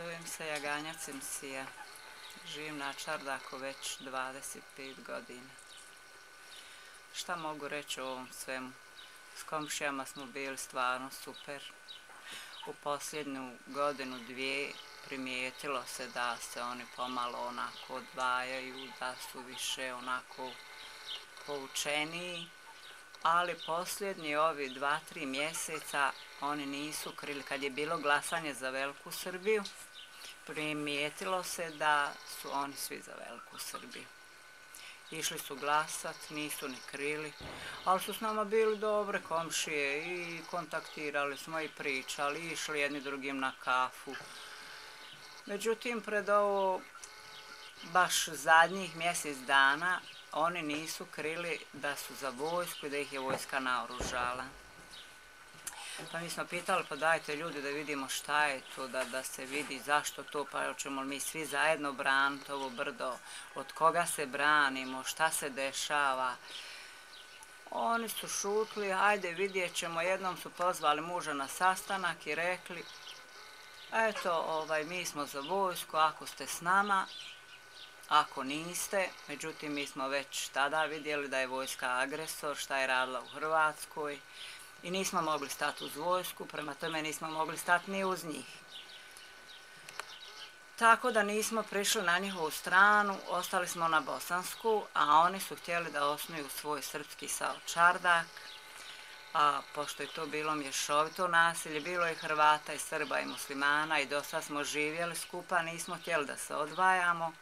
Zovem se Jaganja Cimsija. Živim na Čardaku već 25 godina. Šta mogu reći o ovom svemu? S komšijama smo bili stvarno super. U posljednju godinu, dvije primijetilo se da se oni pomalo onako odvajaju, da su više onako poučeniji, ali posljednji ovi 2-3 mjeseca oni nisu krili. Kad je bilo glasanje za Veliku Srbiju, primijetilo se da su oni svi za Veliku Srbiju. Išli su glasat, nisu ni krili, ali su s nama bili dobre komšije i kontaktirali smo i pričali, išli jedni drugim na kafu. Međutim, pred ovo baš zadnjih mjesec dana oni nisu krili da su za vojsku i da ih je vojska naoružala. Pa mi smo pitali, pa dajte ljudi da vidimo šta je to, da se vidi zašto to, pa hoćemo li mi svi zajedno braniti ovo brdo, od koga se branimo, šta se dešava. Oni su šutli, ajde vidjet ćemo, jednom su pozvali muža na sastanak i rekli, eto, mi smo za vojsku, ako ste s nama, ako niste, međutim mi smo već tada vidjeli da je vojska agresor, šta je radila u Hrvatskoj i nismo mogli stati uz vojsku, prema tome nismo mogli stati ni uz njih. Tako da nismo prišli na njihovu stranu, ostali smo na bosansku, a oni su htjeli da osnuju svoj srpski SAO Čardak, a pošto je to bilo mješovito nasilje, bilo je Hrvata i Srba i muslimana i dosta smo živjeli skupa, nismo htjeli da se odvajamo.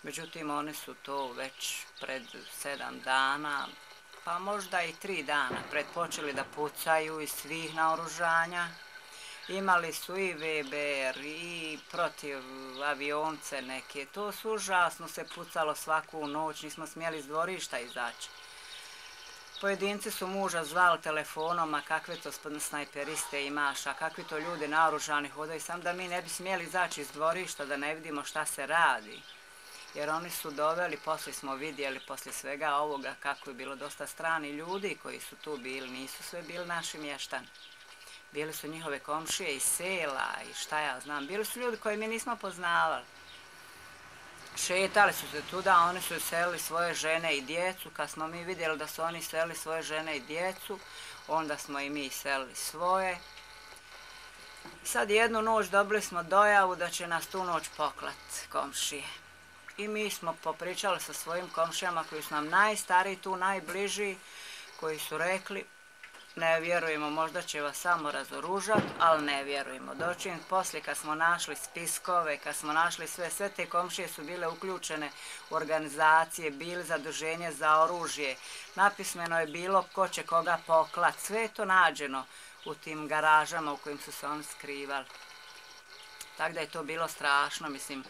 Međutim, oni su to već pred 7 dana, pa možda i 3 dana počeli da pucaju iz svih naoružanja. Imali su i VBR i protiv avionce neke. To su užasno se pucalo svaku noć, nismo smjeli iz dvorišta izaći. Pojedinci su muža zvali telefonom, a kakve to snajperiste imaš, a kakvi to ljudi naoružani hodaju, sam da mi ne bi smjeli izaći iz dvorišta, da ne vidimo šta se radi. Jer oni su doveli, poslije smo vidjeli, poslije svega ovoga, kako je bilo dosta strani ljudi koji su tu bili, nisu sve bili naši mještani. Bili su njihove komšije iz sela i šta ja znam, bili su ljudi koji mi nismo poznavali. Šetali su se tuda, oni su iselili svoje žene i djecu, kad smo mi vidjeli da su oni iselili svoje žene i djecu, onda smo i mi iselili svoje. Sad jednu noć dobili smo dojavu da će nas tu noć poklat komšije. I mi smo popričali sa svojim komšijama koji su nam najstariji tu, najbliži, koji su rekli ne vjerujemo, možda će vas samo razoružati, ali ne vjerujemo. Dočim poslije kad smo našli spiskove, kad smo našli sve te komšije su bile uključene u organizacije, bili zaduženje za oružje, napismeno je bilo ko će koga poklat, sve je to nađeno u tim garažama u kojim su se oni skrivali. Tako da je to bilo strašno, mislim,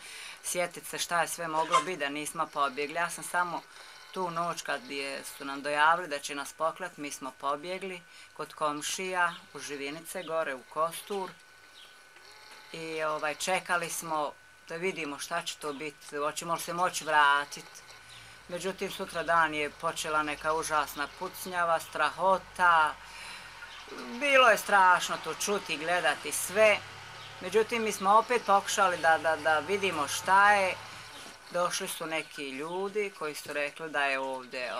sjetit se šta je sve moglo biti da nismo pobjegli. Ja sam samo tu noć kad su nam dojavili da će nas poklat, mi smo pobjegli kod komšija u Živinice gore u Kostur i čekali smo da vidimo šta će to biti, hoćemo li se moći vratiti. Međutim, sutra dan je počela neka užasna pucnjava, strahota, bilo je strašno to čuti i gledati sve. Međutim, mi smo opet pokušali da vidimo šta je. Došli su neki ljudi koji su rekli da je ovdje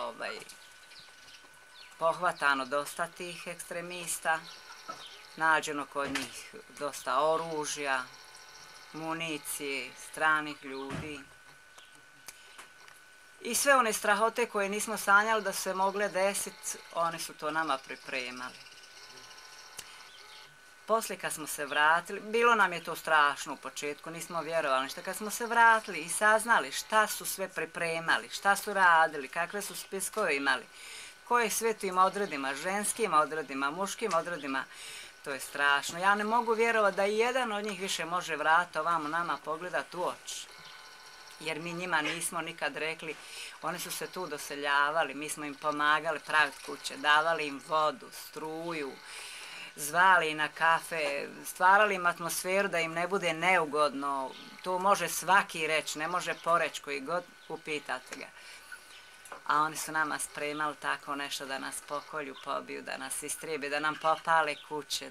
pohvatano dosta tih ekstremista, nađeno kod njih dosta oružja, municije, stranih ljudi i sve one strahote koje nismo sanjali da su se mogle desiti, oni su to nama pripremali. Poslije kad smo se vratili, bilo nam je to strašno u početku, nismo vjerovali ništa. Kad smo se vratili i saznali šta su sve pripremali, šta su radili, kakve su spiskove imali, koje sve tim odredima, ženskim odredima, muškim odredima, to je strašno. Ja ne mogu vjerovati da i jedan od njih više može vratiti ovamo nama pogledati u oči. Jer mi njima nismo nikad rekli, oni su se tu doseljavali, mi smo im pomagali praviti kuće, davali im vodu, struju, zvali na kafe, stvarali im atmosferu da im ne bude neugodno. To može svaki reći, ne može poreći koji god upitate ga. A oni su nama spremali tako nešto da nas pokolju, pobiju, da nas istrijebi, da nam popale kuće,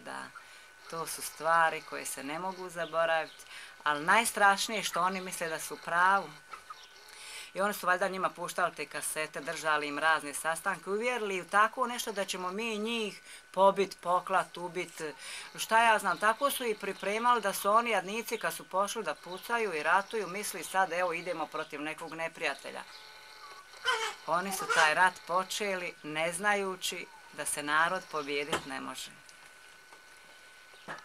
To su stvari koje se ne mogu zaboraviti, ali najstrašnije je što oni misle da su u pravu. I oni su valjda njima puštali te kasete, držali im razne sastanke, uvjerili u tako nešto da ćemo mi njih pobit, poklat, ubit. Šta ja znam, tako su i pripremali da su oni jadnici kad su pošli da pucaju i ratuju, misli sad evo idemo protiv nekog neprijatelja. Oni su taj rat počeli ne znajući da se narod pobijediti ne može.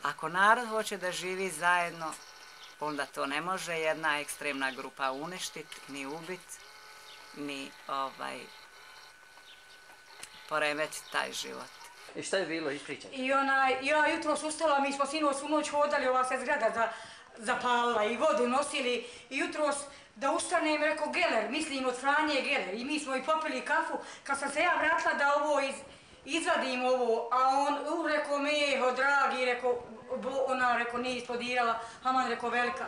Ako narod hoće da živi zajedno, onda to ne može jedna ekstremna grupa uništiti, ni ubiti, ni poremetiti taj život. I šta je bilo, ispričaj? Ja jutros ustala, mi smo sinoć svu noć hodali, ova se zgrada zapalila i vodu nosili. I jutros da ustanem, rekao Geller, mislim od Franje Geller. I mi smo i popili kafu. Kad sam se ja vratila da ovo izvadim ovo, a on rekao Meho, dragi, rekao nije ispodirala, Haman rekao velika.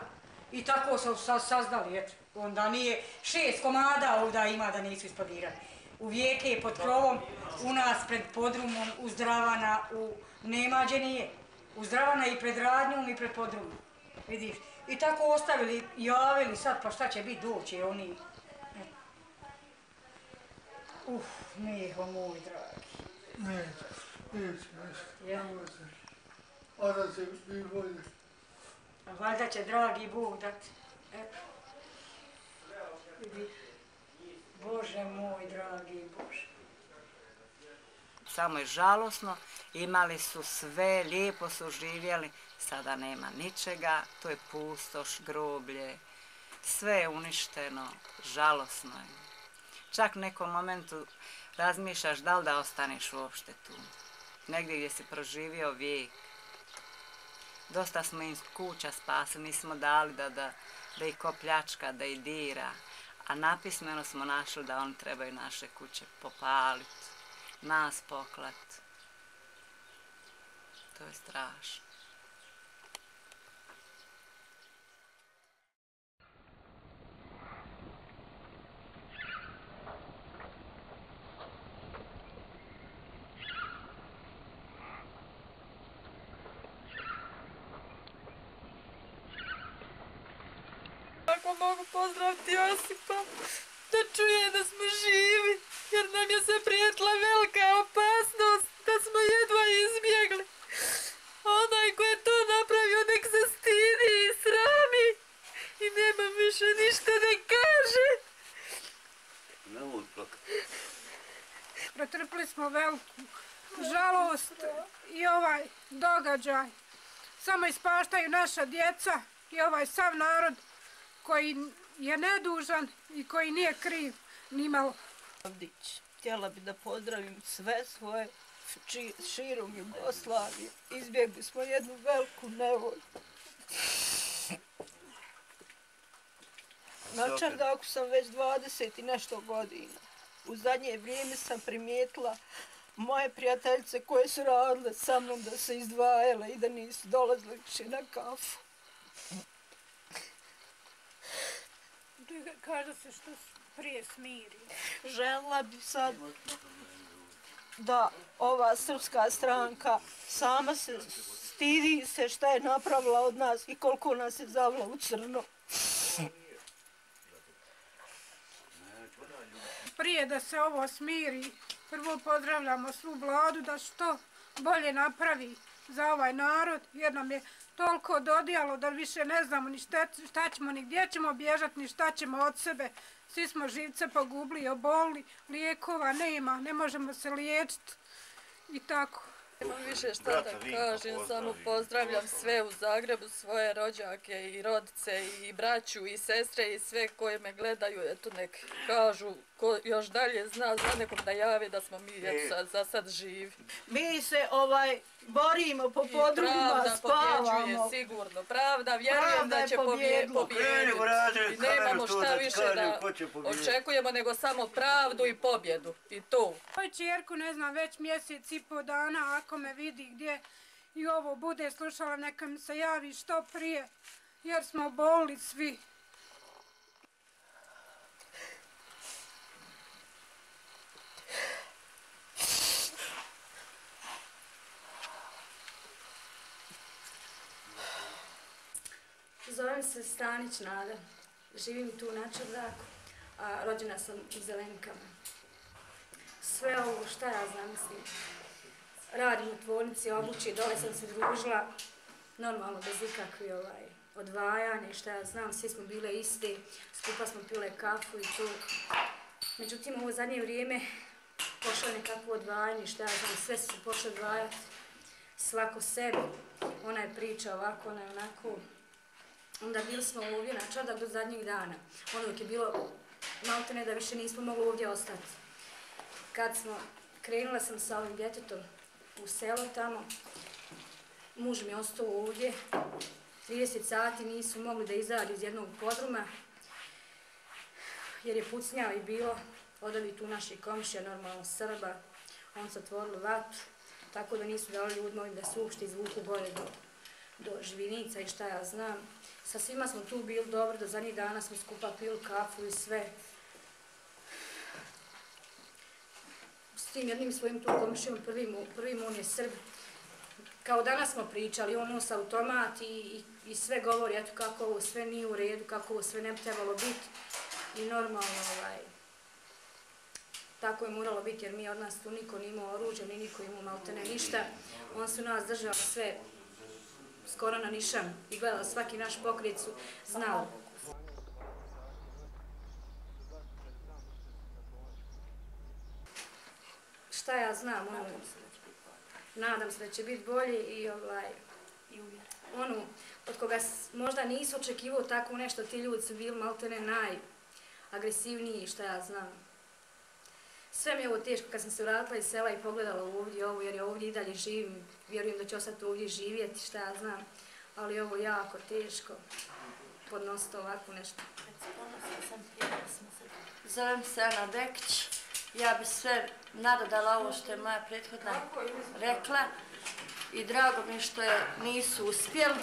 I tako su saznali, eto. Onda nije 6 komada ovdje ima da nisu ispodirali. U Vijeke pod krovom, u nas pred podrumom, u Zdravana, u Nemađe nije. U Zdravana i pred radnjom i pred podrumom. Vidiš? I tako ostavili, javili sad, pa šta će biti, doći oni. Meho moj dragi. Neće. A da se vi bolje. Valjda će dragi Bog dati. Vidi. Bože moj, dragi Bože. Samo je žalosno, imali su sve, lijepo su živjeli, sada nema ničega, to je pustoš, groblje, sve je uništeno, žalosno je. Čak u nekom momentu razmišljaš da li da ostaneš uopšte tu, negdje gdje si proživio vijek. Dosta smo im kuća spasili, nismo dali da ih ko pljačka, da ih dira, a napismeno smo našli da oni trebaju naše kuće popaliti, nas poklat. To je strašno. Ako mogu pozdraviti Josipa, da čuje da smo živi, jer nam je se prijetila velika opasnost, da smo jedva izbjegli. Onaj ko je to napravio, nek se stidi i srami i nema više ništa da kaže. Nemoj plakati. Pretrpili smo veliku žalost i ovaj događaj. Samo ispaštaju naša djeca i ovaj sav narod koji je nedužan i koji nije kriv nimalo. Htjela bi da pozdravim sve svoje širom Jugoslavije. Izbjegli smo jednu veliku nevolju. Na Čardaku sam već 20 i nešto godina. U zadnje vrijeme sam primijetila moje prijateljice koje su radile sa mnom da se izdvajale i da nisu dolazile više na kafu. Kaže se što prije smiri. Željela bi sad da ova srpska stranka sama se stidi se šta je napravila od nas i koliko nas je zavila u crno. Prije da se ovo smiri, prvo pozdravljamo svu vladu da što bolje napravi za ovaj narod, jer nam je toliko dodijalo da više ne znamo ni šta ćemo, ni gdje ćemo bježati, ni šta ćemo od sebe. Svi smo živce pogubili, obolili, lijekova nema, ne možemo se liječiti i tako. Nemam više šta da kažem, samo pozdravljam sve u Zagrebu, svoje rođake i rodice i braću i sestre i sve koje me gledaju, eto nek kažu ko još dalje zna nekom da javi da smo mi za sad živi. Mi se borimo po podrumima, spavamo. Pravda pobjeđuje sigurno, pravda vjerujem da će pobijediti. I nemamo šta više da očekujemo nego samo pravdu i pobjedu. I to. Moju čerku ne znam već mjesec i po dana, ako me vidi gdje i ovo bude slušala, neka mi se javi što prije, jer smo bolili svi. Zovem se Stanić Nada. Živim tu na Čardaku, a rođena sam u Zelenkama. Sve ovo šta ja znam, mislim, radim u tvornici obući, dole sam se družila, normalno bez ikakvi odvajanja i šta ja znam, svi smo bile isti, skupa smo pile kafu i to. Međutim, ovo zadnje vrijeme pošlo je nekako odvajanje, šta ja znam, sve su počeli odvajati, svako sebi. Ona je priča ovako, ona je onako. Onda bili smo ovdje na Čardak do zadnjih dana. Ono dok je bilo maltene da više nismo mogli ovdje ostati. Kad smo, krenula sam sa ovim djetetom u selo tamo, muž mi je ostao ovdje, 30 sati nisu mogli da izađu iz jednog podruma, jer je pucnjao i bilo od ovih tu naših komšija, normalno Srba, on su otvorili vatru, tako da nisu dali ljudima ovim da se uopšte izvuku gore do Živinica i šta ja znam. Sa svima smo tu bili dobro, do zadnjih dana smo skupa pili kafu i sve. S tim jednim svojim tu komšijom, prvim on je Srb. Kao danas smo pričali, on nosi automat i sve govori, eto kako ovo sve nije u redu, kako ovo sve ne bi trebalo biti. I normalno, tako je moralo biti, jer mi od nas tu niko nije imao oružje, ni niko imao maltene ništa. On su nas držali sve skoro na nišan i gledali svaki naš pokret su znali. Šta ja znam, nadam se da će biti bolji i od koga možda nisu očekivao tako nešto, ti ljudi su bili maltene najagresivniji, šta ja znam. Sve mi je ovo teško kad sam se vratila iz sela i pogledala ovdje ovo, jer ja ovdje i dalje živim, vjerujem da ću ostati ovdje živjeti, šta ja znam, ali ovo jako teško podnositi ovako nešto. Zovem se Ana Bekić, ja bi sve nadodala ovo što je moja prethodna rekla i drago mi je što nisu uspjeli,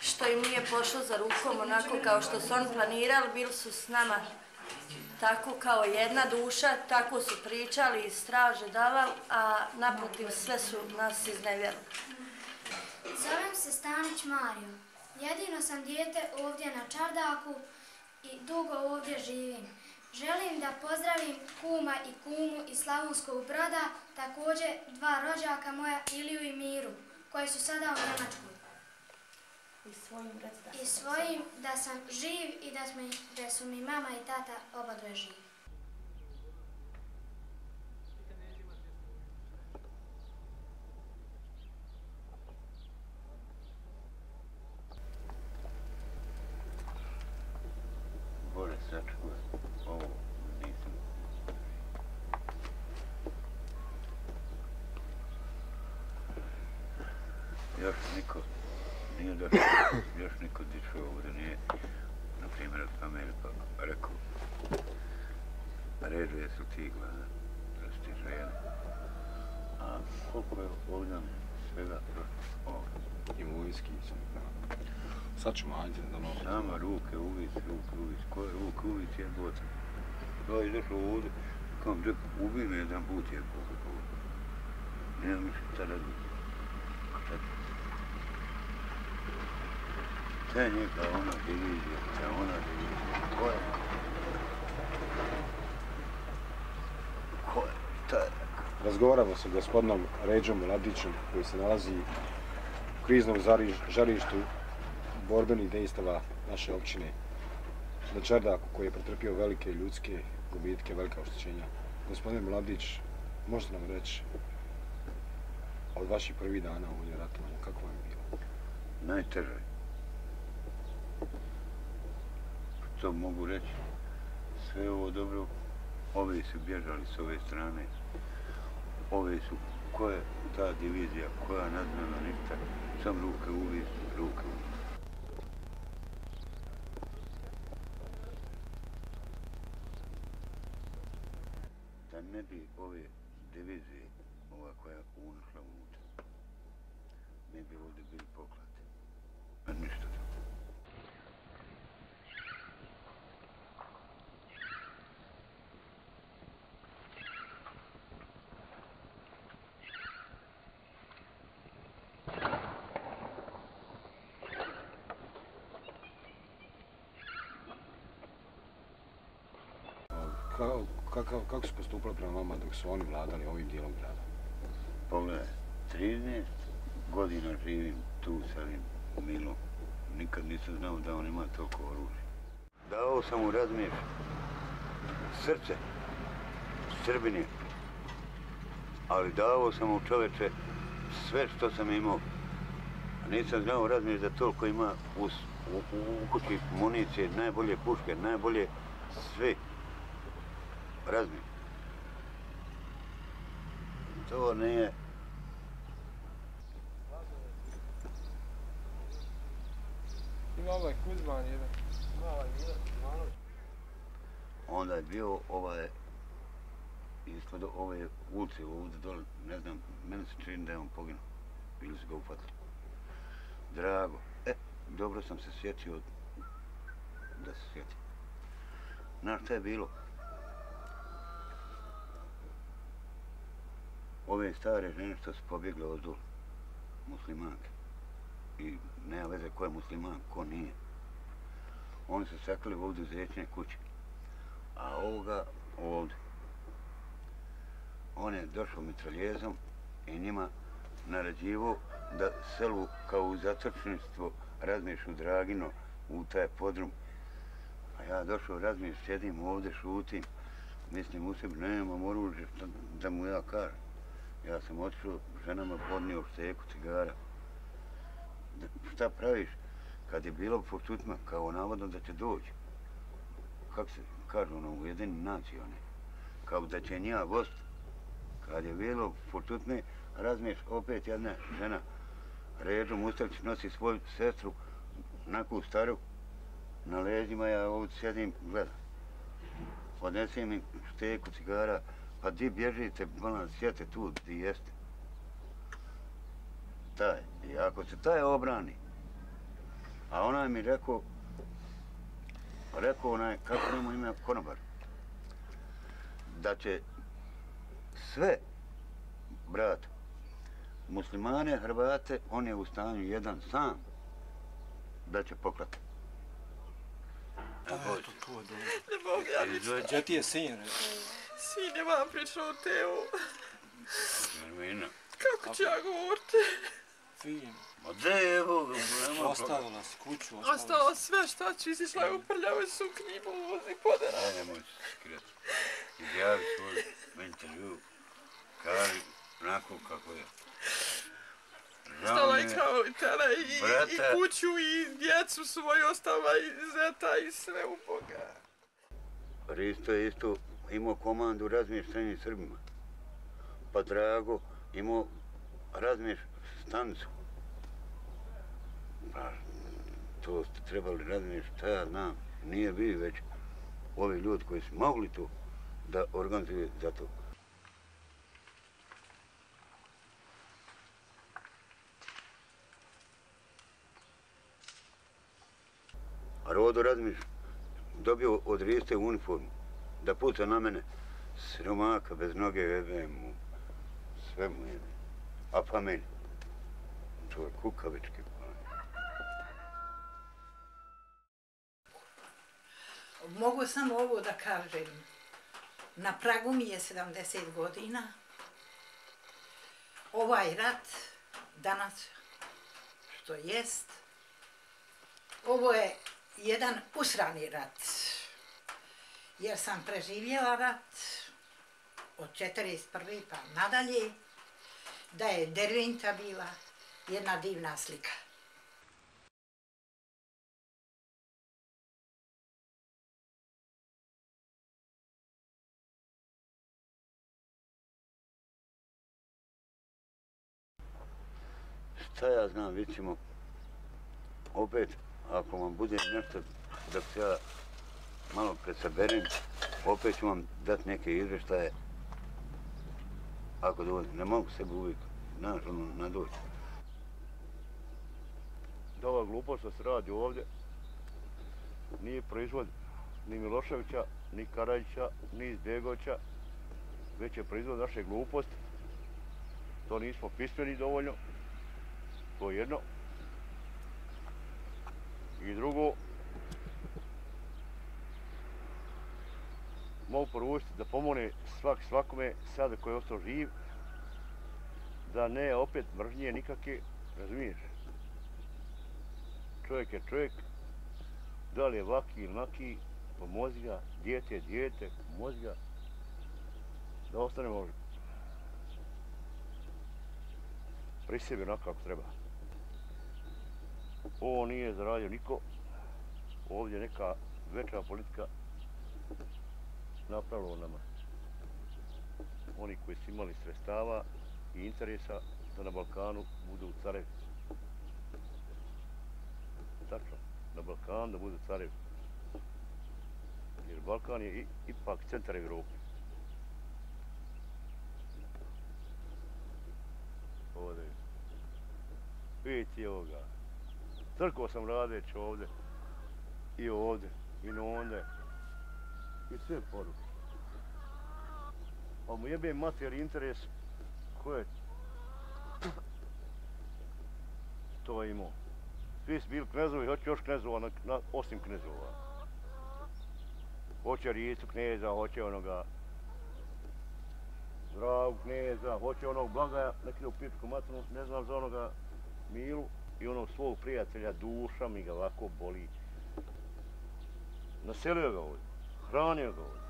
što im nije pošlo za rukom onako kao što su oni planirali, bili su s nama tako kao jedna duša, tako su pričali i straže davali, a naprotiv sve su nas iznevjerili. Zovem se Stanić Mario. Jedino sam dijete ovdje na Čardaku i dugo ovdje živim. Želim da pozdravim kuma i kumu iz Slavonskog Broda, također dva rođaka moja, Iliju i Miru, koji su sada u Njemačkoj. I svojim da sam živ i da su mi mama i tata oba dvoje živi. Bore sačuvaj, ovo nisam. Još niko nije došao, još niko dišao ovdje nije, na primjer od Amerika, rekao, redu jesu ti gladan, da su ti žene. A koliko je ovdje svega došlo? Imovinski sam. Sad ćemo, ajde da malo. Sama ruke uvic. Koje ruke uvic je boca? Da je došao ovdje, kao ubij me jedan put je koliko. Nema mi šta radi. Te neka ona divizija, Ko je? Šta je? Razgovaramo sa gospodinom Ređom Mladićem koji se nalazi u kriznom žarištu borbenih dejstava naše općine na Čardaku, koji je pretrpio velike ljudske gubitke, velika oštećenja. Gospodine Mladić, možete nam reći od vaših prvih dana ovdje ratovanja, kako vam je bilo? Najteže. Što mogu reći? Sve ovo dobro, ovi su bježali s ove strane. Ovi su, koja je ta divizija, koja nadmena ništa, sam ruke uviz. Da ne bi ove divizije, ova koja je unušla unutra, ne bi ovdje bili poklati. A ništa tako. Kako su postupali prema vama dok su oni vladali ovim dijelom grada? Pogledaj, 13 godina živim tu sa ovim Milom. Nikad nisam znao da on ima toliko oružja. Dao sam mu, razumiješ, srce Srbine, ali dao sam mu, čoveče, sve što sam imao. Nisam znao, razumiješ, da toliko ima u kući municije, najbolje puške, najbolje sve. Razumiješ. To nije... Ima ovaj Kuzman jedan. Onda je bio ispod ove ulice ovdje dole, ne znam, meni se čini da je on poginuo. Bili su ga ufatili. Drago. Dobro sam se sjetio da se sjetim. Znaš šta je bilo? Ove stare žene što su pobjegle od dole, muslimanke. I nema veze ko je musliman, ko nije. Oni su sakrili ovdje u zečne kuće. A ovoga ovdje. On je došao mitraljezom i njima naređivo da selu kao u zatočništvo razmiješ u Dragino, u taj podrum. A ja došao, razmiješ, sjedim ovdje, šutim. Mislim u sebi, nemam oružje da mu ja kažem. Ja sam otišao, ženama podnio šteku cigara. Šta praviš? Kad je bilo po čutma, kao navodno da će doći. Kako se kažu ono, Ujedinjene nacije one. Kao da će nja vost. Kad je bilo po čutme, razmiješ, opet jedna žena, Ređo Mustavić, nosi svoju sestru, naku staru, na leđima, ja ovdje sjedim, gledam. Odnesem im šteku cigara, pa di bježite, bolan, sjete tu, di jeste. Taj, i ako se taj obrani, a onaj mi rekao onaj, kako njemu ime, konobar, da će sve, brat, muslimane, Hrvate, on je u stanju jedan sam, da će poklati. Pa eto, to je dobro. Ne mogu ja ništa. Gdje ti je sin? Sin je vam pričao o Teo. Ermina. Kako ću ja govoriti? Fin. Ma gdje je evo? Ostavila si kuću, ostalo sve šta ću, izišla je u prljavoj suknji, vozi podera. Aj, nemoj se skriti. Izjavi svoj intervju. Kaži onako kako je. Ostala i kralitelja i kuću i djecu svoju ostala i zeta i sve u Boga. Risto je isto imao komandu razmještenim Srbima. Pa Drago imao razmješ stanicu. Pa to ste trebali razmješ, šta ja znam, nije bio već ovi ljudi koji su mogli to da organizuju za to. A Rodo razmiš dobio od Riste uniformu da puca na mene, siromaka bez noge, jebe mu, sve mu jebe. A pa meni, to je kukavički. Mogu samo ovo da kažem. Na pragu mi je 70 godina. Ovaj rat danas što jest, ovo je jedan usrani rat. Jer sam preživjela rat od 41. pa nadalje, da je Derventa bila jedna divna slika. Šta ja znam, vidit ćemo, opet, ako vam bude nešto dok se ja malo presaberem, opet ću vam dati neke izvještaje. Ako dovoljno, ne mogu sebe uvijek, znaš, nadoći. Da ova glupost što se radi ovdje nije proizvod ni Miloševića, ni Karađića, ni Izbjegovića, već je proizvod naše gluposti. To nismo pismeni dovoljno, to je jedno. I drugo, mogu poručiti da pomogne svakome sada koji je ostao živ, da ne opet mržnje nikakve, razumiješ? Čovjek je čovjek, da li je vaki ili naki, pomozi ga, dijete je dijete, pomozi ga, da ostanemo pri sebi onako kako treba. Ovo nije zaradio niko, ovdje neka veća politika napravila nama. Oni koji su imali sredstava i interesa da na Balkanu budu carevi. Tačno, na Balkanu da budu carevi. Jer Balkan je ipak centar Evrope. Ovdje. Vidite ovoga. Trkao sam radeći ovdje. I ovdje. I ondje. I sve poruke. Ali mu jebe mater interes ko je to imao. Svi su bili knezovi, hoće još knezova, osim knezova. Hoće Ricu kneza, hoće onoga Dragu kneza, hoće onog Blagaja, neki u pičku maternu, ne znam za onoga Milu i onog svog prijatelja, duša mi ga ovako boli. Naselio ga ovdje, hranio ga ovdje,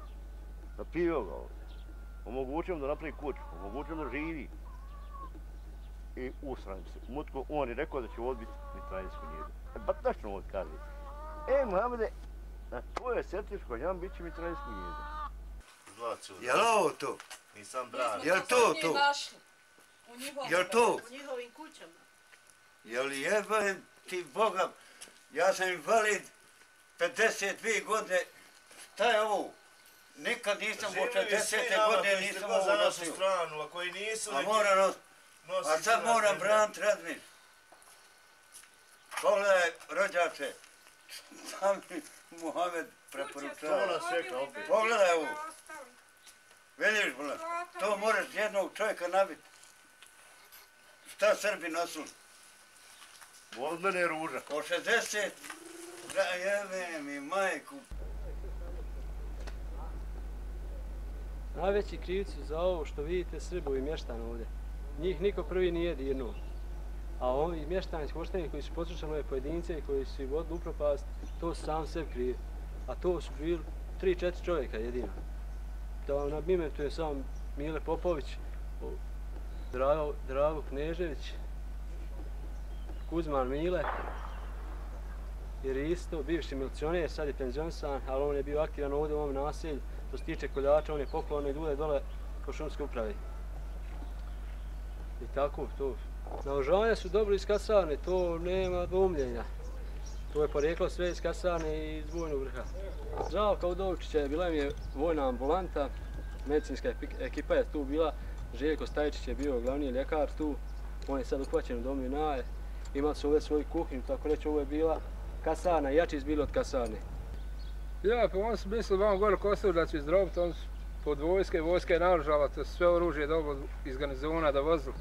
napio ga ovdje, omogućio da napravi kuću, omogućio da živi. I usranim se. Mutko, on je rekao da će ovdje biti mitraljsko njedo. Pa tačno ovdje kaže. Mohamede, na tvoje srtiško njam bit će mitraljsko njedo. Jel ovo to? Nisam bran. Jel to to? Jel to? U njihovim kućama. Jel jebem ti Boga, ja sam invalid 52 godine, šta je ovo? Nikad nisam u 40. godine nisam ovo nosio. Stranu, a koji nisu... A moram nositi. A sad moram braniti Radmin. Pogledaj, rođače, šta mi Muhammed preporučava. Pogledaj ovo. Vidiš, bole, to moraš jednog čovjeka nabiti. Šta Srbi nosili? Od mene je ruža. O 60, jebe mi majku. Najveći krivci za ovo što vidite Srbovi mještani ovdje. Njih niko prvi nije dirnuo. A ovi mještani Hošteni koji su poslušali ove pojedince i koji su vodili u propast, to su sam sebi krivi. A to su bili 3-4 čovjeka jedino. Da vam nabimetuje sam Mile Popović, Drago Knežević, Kuzman Mile, jer je isto bivši milicioner, sad je penzionisan, ali on je bio aktivan ovdje u ovom naselju. Što se tiče koljača, on je poklonio ljude dole po šumske uprave. I tako, to. Naoružanja su dobro iz kasarne, to nema dvomljenja. To je porijeklo sve iz kasarne i iz vojnog vrha. Žalka Udovičića, bila im je vojna ambulanta, medicinska ekipa je tu bila, Željko Stajčić je bio glavni ljekar tu, on je sad uhvaćen u domu Junaje, imali su ovdje svoju kuhinju, tako reći ovo je bila kasarna, jači izbili od kasarne. Ja, pa on su mislili vam gore Kosovo da će izdrobiti, on su pod vojska je naoružala, to sve oružje dobro iz garnizona da vozili.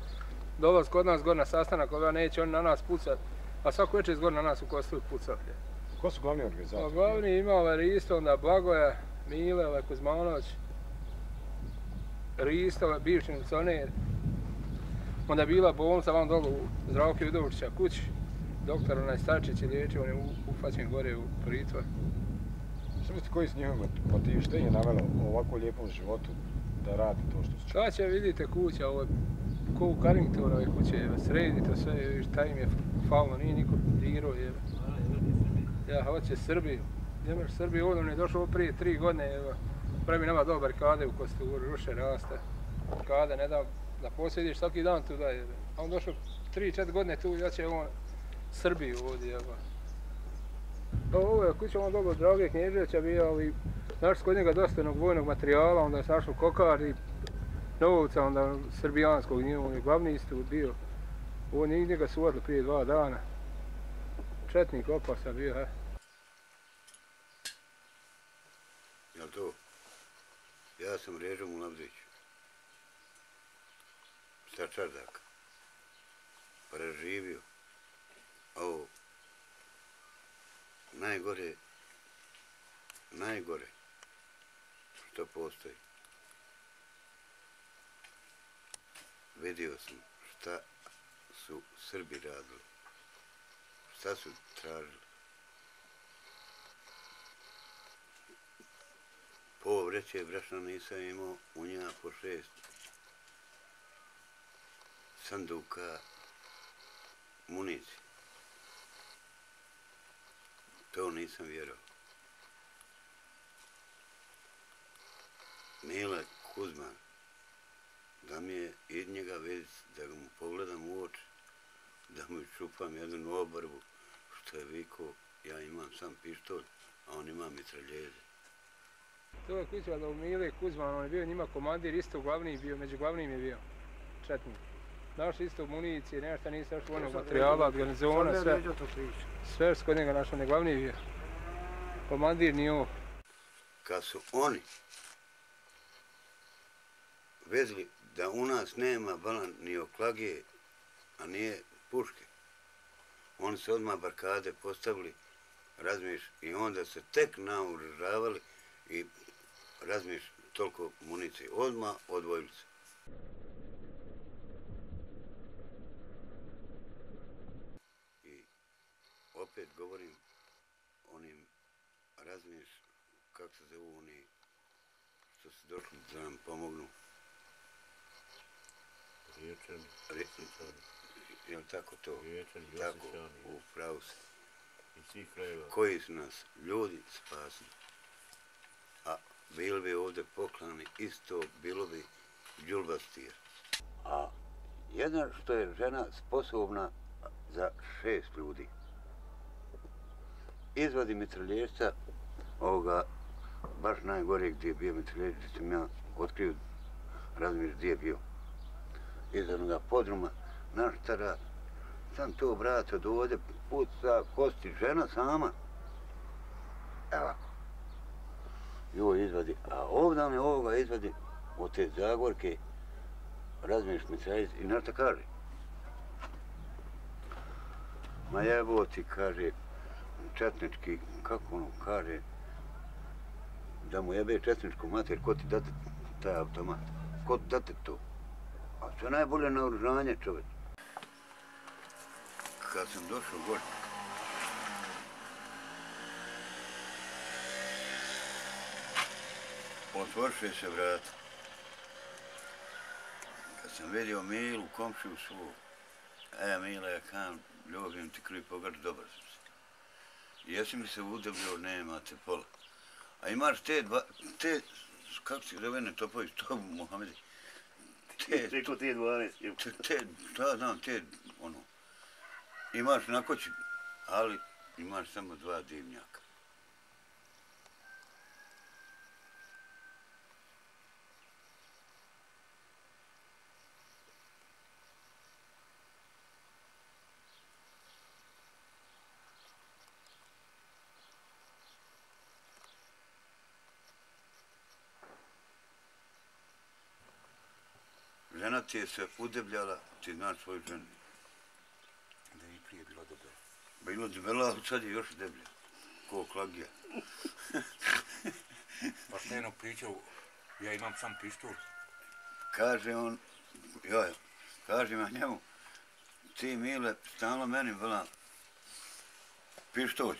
Dolazi kod nas gore na sastanak, ali neće oni na nas pucati, a svako večer izgore na nas u Kosovu pucati. Ko su glavni organizatori? Glavni ima ovaj Risto, onda Blagoja, Mile, ovaj Kuzmanović, Risto, bivši milicioner. Onda je bila bolnica vam dolu u Zdravke Udovičića kući. Doktor onaj Starčić je liječio, on je ufaćen gore u pritvor. Što mislite, koji su njihovi motivi? Što je navelo u ovako lijepom životu da radi to što su čuli? Šta će, vidite kuća, ovo je ko u Carringtonove kuće, sredite sve, šta im je falno, nije niko dirao. Ja hoće Srbiju. Nemaš Srbiju, on je došao prije 3 godine, pravi nama dobar barikade u Kosturu, ruše raste. Barikade, ne da posjediš svaki dan tu da je. A on došao 3-4 godine tu, ja će on Srbiju ovdje. Ovo je kuća, on dobro Drage Knježevića bio, ali našli kod njega dosta vojnog materijala, onda je našao kokar i novca, onda srbijanskog, on je glavni isto bio. Ovo nigdje ga su odli prije 2 dana. Četnik opasan bio, he. Jel to? Ja sam Režo Mulavdić. Sa Čardaka. Preživio. Ovo. Najgore što postoji. Vidio sam šta su Srbi radili, šta su tražili. Po vreće brašna nisam imao, u njima po 6 sanduka municije. To nisam vjerovao. Mile Kuzman, da mi je iz njega vidjeti, da mu pogledam u oči, da mu čupam jednu obrvu, što je vikao, ja imam sam pištolj, a on ima mitraljeze. To je Kuzman, Mile Kuzman, on je bio njima komandir, isto glavni bio, među glavnim je bio, četnik. Našli isto municije, nešto nisu našli vojnog materijala, garnizona, sve su kod njega našli, on je glavni bio. Komandir nije ovo. Kad su oni vezli da u nas nema balan ni oklage, a nije puške, oni su odmah barkade postavili, razmiješ, i onda se tek naoružavali i razmiješ toliko municije. Odmah odvojili se. I opet govorim onim, razmiješ, kako se zovu oni što su došli da nam pomognu. Riječani, je li tako to? Riječani, tako, u pravu se. iz svih krajeva. Koji su nas ljudi spasili. A bili bi ovdje poklani, isto bilo bi džulbastir. A jedna što je žena sposobna za 6 ljudi. Izvadi mitralješca ovoga, baš najgore gdje je bio mitralješca, gdje sam ja otkrio, razumiješ gdje je bio. Iz onoga podruma, naš stara, sam to brato do ovdje, puca kosti, žena sama. Evo. I ovo izvadi, a ovdje ovoga izvadi od te Zagorke, razmiješ mitralješca i nešto kaže. Ma jebo ti, kaže, četnički, kako ono kaže, da mu jebe četničku mater, ko ti date taj automat? Ko ti date to? A sve najbolje naoružanje, čovječ. Kad sam došao gore, otvorše se vrata. Kad sam vidio Milu, komšiju svu, Mile, ja kam, ljubim ti kriv pogač, dobar sam se. Jesi mi se udavljao, nema te pola. A imaš te, kako si zove ne Topović, to Mohamedi. Rekao te 12. Šta znam, ono. Imaš na koći, ali imaš samo 2 dimnjaka. Žena ti je se udebljala, ti znaš svoju ženu. Da je i prije bila debela. Bila debela, ali sad je još deblja. Ko klagija. Pa što je jedno pričao, ja imam sam pištolj. Kaže on, kažem ja njemu, ti Mile, stalno meni bila pištolj.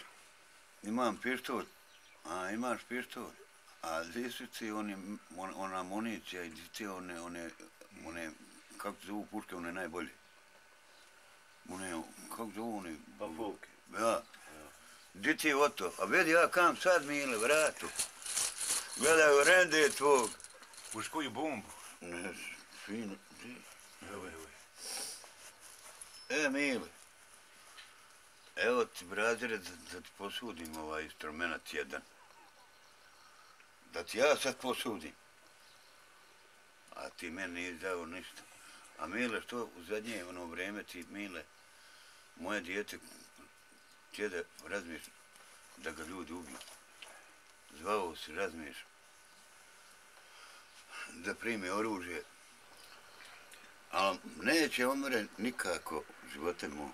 Imam pištolj, a imaš pištolj. A gdje su ti ona municija i gdje ti one, kako se zovu puške, one najbolje. Kako se zovu one? Bambolke. Ja. Gdje ti je oto? A vidi ja kam sad Mile, vratu. Gledaj, rende je tvog. Už koju bombu? Ne, fino, gdje? Evo. Mile. Evo ti, brazire, da ti posudim ovaj instrument jedan. Da ti ja sad posudim. A ti meni nije dao ništa. A Mile, što u zadnje ono vreme ti, Mile, moje dijete htjede, razmiješ, da ga ljudi ubiju. Zvao si, razmiješ, da primi oružje. Ali neće omre nikako, živote mu.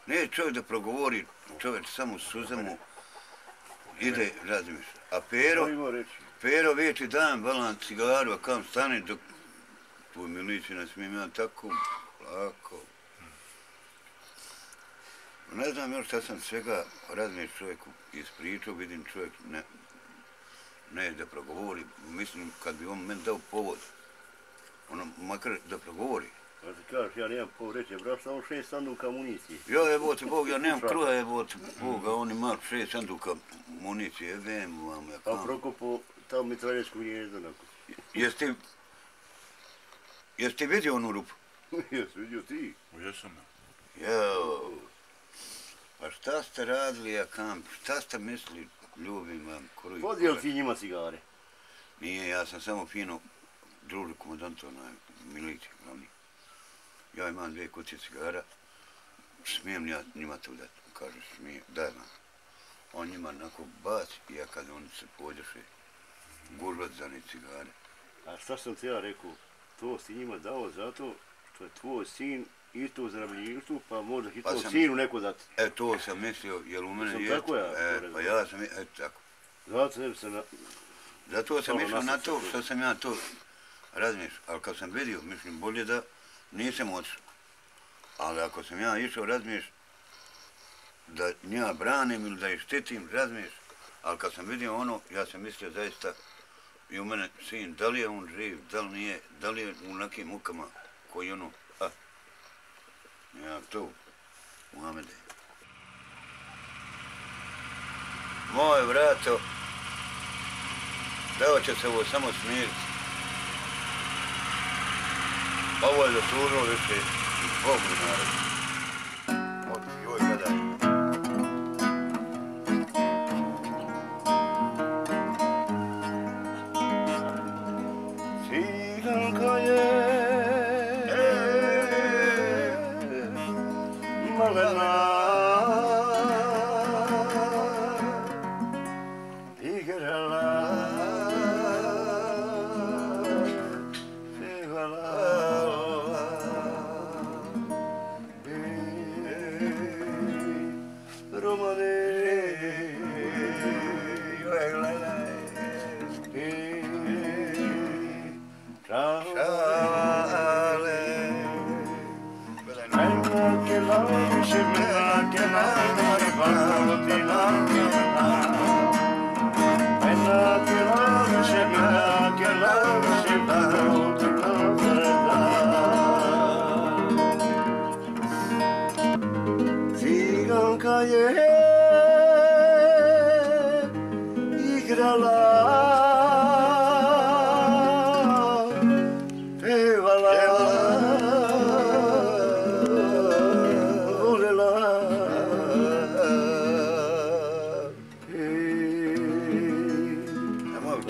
Neće čovjek da progovori, čovjek samo suze mu ide, razmiješ. A Pero veći dajem balan cigaru, a kam stane dok tvoj milici ne smijem ja tako lako. Ne znam još šta sam svega razmiješ čovjeku ispričao, vidim čovjek ne da progovori, mislim kad bi on meni dao povod, ono makar da progovori. A ti kažeš, ja nemam povod reći, braš samo 6 sanduka municije. Ja jebote Bog, ja nemam kruha jebote Boga, on ima 6 sanduka municije, jebem vam ja kam. A prokopo tamo mitralječku gnjezdo nakon. Jesi ti vidio onu rupu? Jesi vidio ti? Jesam. Jao, pa šta ste radili, ja kam, šta ste mislili, ljubim vam, kruj. Podijel ti njima cigare? Nije, ja sam samo fino druži komandanta onaj milici glavni. Ja imam 2 kutije cigara, smijem ja njima to dati, kaže smijem, daj vam. On njima onako baci i ja kad oni se pođeše, gužvat za ne cigare. A šta sam ti ja rekao, to si njima dao zato što je tvoj sin isto u zarobljeništvu, pa možda i tvoj sinu neko dati. To sam mislio, jer u mene je... Tako ja? Pa ja sam, tako. Zato sam mislio na to, što sam ja to razmišljao, ali kad sam vidio, mislim, bolje da nisam otišao. Ali ako sam ja išao razmišljao da nja branim ili da ih štitim, razmišljao, ali kad sam vidio ono, ja sam mislio zaista i u mene sin, da li je on živ, da li nije, da li je u nekim mukama koji ono, ja to, Muhamede. Moje vrato, dao će se ovo samo smiriti. Ovo je zaslužilo više Bogu narod. Joj, gledaj. Ciganka je malena igrala pevala Romane Ciganka je igrala, pevala, volela,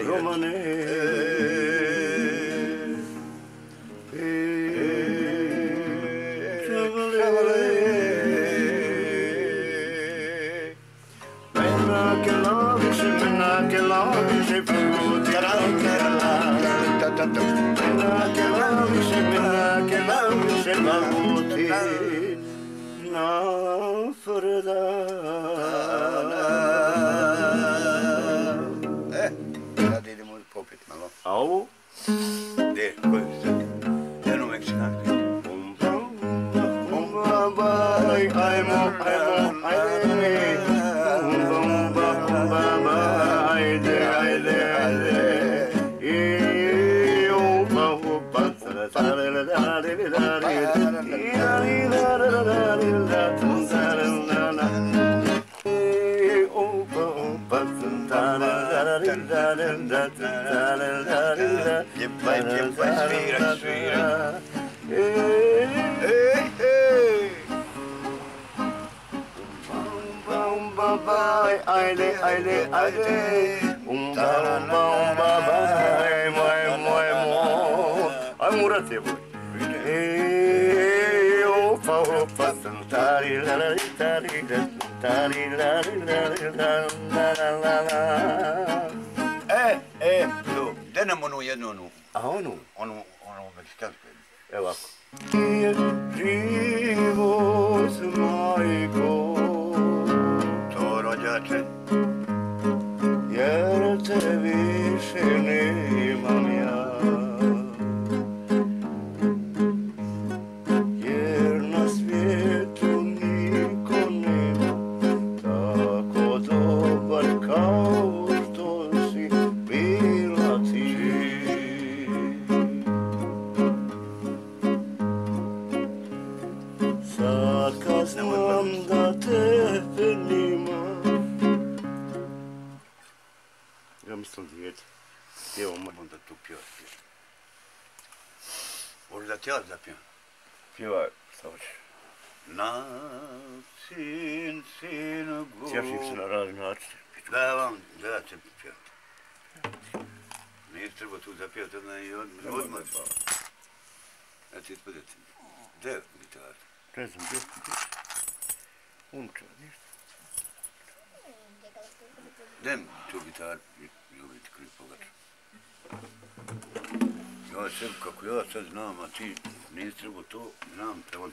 Romane. Sad idemo popit malo. A ovo? Gdje? Koji je sad? Jedno Meksikan. Ajmo, Gdje nam onu jednu onu? A onu? Onu meksikansko. Evo ovako. Živo s majko, to rođače, jer kad znam da tebe nima. Ja mislim dijete. Evo onda tu pjevaš. Može da ti ja zapijem? Pjevaj, šta hoćeš. Na sin go. Tješim se na razni način. Da će pjevati. Nije treba tu zapjevati odmah. Ja ti ispodeti. Gdje je gitar? Ne znam, gdje? Unča, ništa. Gdje mi tu gitar? Ljubiti kriv pogač. Ja sebi kako ja sad znam, a ti nisi trebao to, znam te on.